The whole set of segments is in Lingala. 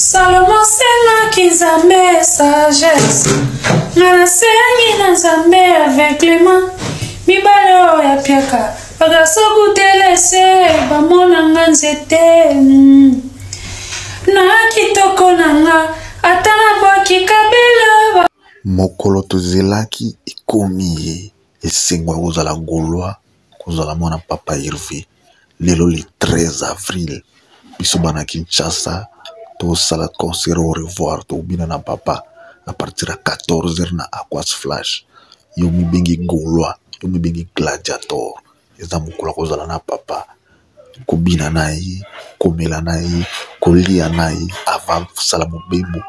Salomo asengaki Nzambe sagesse, nga nasengi na Nzambe aveuglement. Mibale oyo ya piaka bakasokutelese bamona nga nzete na kitoko na nga ata nabwaki kabela. Mokolo tozelaki ekomi ye esengo ya kozala Gaulois, kozala mwana papa Herve. Lelo le 13 avril, biso bana Kinshasa tosala concert au revoir, tobina na papa à partir ya 14h na Aquas Flash. Yo mibengi Gaulois, yo mibengi Gladiator, eza mokolo ya kozala na papa, kobina na ye, komela na ye, kolia na ye avant kosala mobembo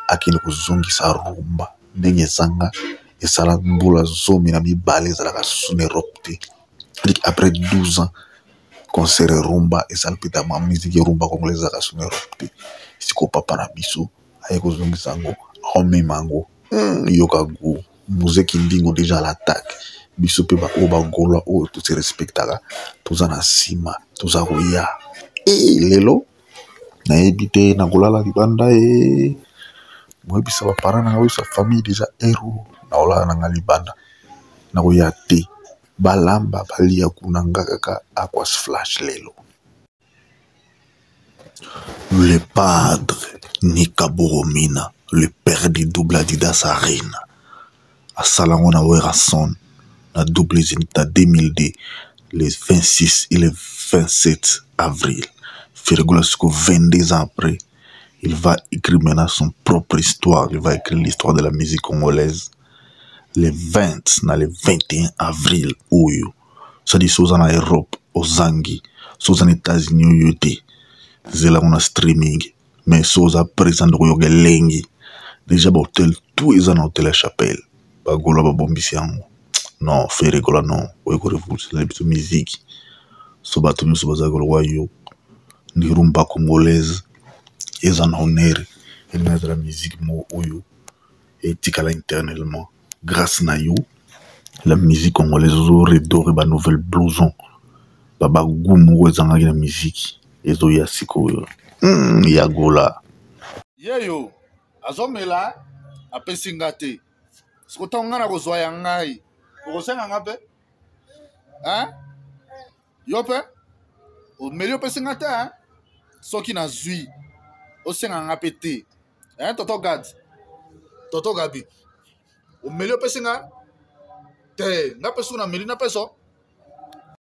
akende kozongisa rumba ndenge ezanga esala mbula 12 ezalaka susu na Europe te. Après 12 ans concert rumba esala mpe tama musique rumba congolaise ezalaka susu na Europe te. Sikoyo papa na biso aye kozongisa yango, aomema yango yoka goût. Mzee Kindingo déjà à l'attaque. Biso pe ba oyo ba Gaulois oyo to se respectaka, toza na nsima, toza koya. Lelo nayebi te nakolala libanda e moyebisa ba parents na nga, oyebisa famille déjà ero nakolala na nga libanda, nakoya te, balamba balia kuna, nga kaka Aquas Flash lelo. Le padre Nika Boromina, le père du double Adidas Arena, asalango na Werrason na double Zenith na 2002, le 26 et le 27 avril. Ferre Gola siko 22 ans après, il va écrire maintenant son propre histoire, il va écrire l'histoire de la musique congolaise le 20 na le 21 avril oyo. C'est-à-dire soza na Europe ozangi, soza na États-Unis oyo te, zela ngo na streaming, mais soza présent ndoko yoka elengi. Déjà ba hôtel tout eza na hôtel ya Chapelle, ba Gaulois babombisi yango. Non, Ferre Gola non, oyo ko révolutionner biso musique. So bato nyonso bazalaki kolokwa yo ndi rumba congolaise eza na honneur, elingi ezala musique moko oyo etikala éternellement. Grâce na yo la musique congolaise ozo redorer ba nouvelle blouson, ba ba goût moko ezangaki na musique ezoya sikoyo. Ya Gola. Yeyo azomela apesi nga te, siko ntango nga nakozwa ya ngai okosenga nga mpe hein? Yo mpe omeli opesi nga te hein? Soki nazwi osenga nga mpe te hein? Toto Gad, Toto Gabi, omeli opesi nga te, nga mpe soki nameli napeso.